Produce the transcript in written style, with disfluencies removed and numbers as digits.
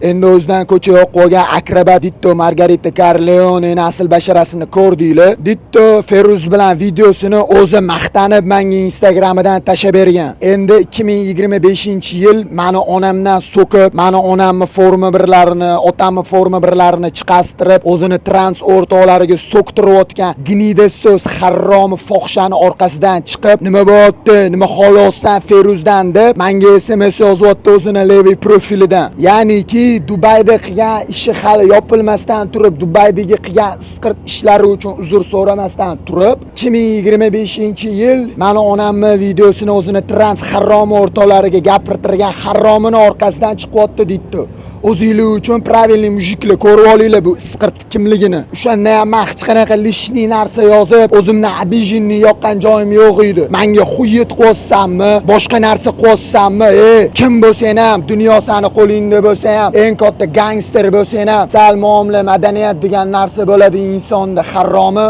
Endi o'zidan ko'cha yoqib qolgan akrobat Ditto Margarita Corleoneni asl basharasini ko'rdinglar. Ditto Feruz bilan videosini o'zi maqtanib menga Instagramidan tashlab bergan. Endi 2025-yil mani onamdan so'kib, mani onamni forma birlarini, otamni forma birlarini chiqastirib, o'zini trans o'rtoqlariga so'ktirayotgan гнида so'z harromi fohishani orqasidan chiqib, "Nima bo'lyapti, nima xohlayapsan Feruzdan?" deb menga SMS yozyapti o'zini левый profilidan. Ya'niki Dubayda qilgan ishi hali yopilmasdan turib, Dubaydagi qilgan isqirt ishlari uchun uzr so'ramasdan turib, 2025-yil mani onamni videosini o'zini trans harromi o'rtoqlariga gapirtirgan harromini orqasidan chiqyapti deydi. O'zinglar uchun правильный мужик lar ko'rib olinglar bu isqirt kimligini. O'shanda ham man hech qanaqa лишний narsa yozib, o'zimni обиженный yoqqan joyim yo'q edi. Menga хует qilyapsanmi, boshqa narsa qilyapsanmi? Kim bo'lsang ham, dunyo sani qo'lingda bo'lsa ham, eng katta gangster bo'lsang ham, sal muomala, madaniyat degan narsa bo'ladi insonda, harromi.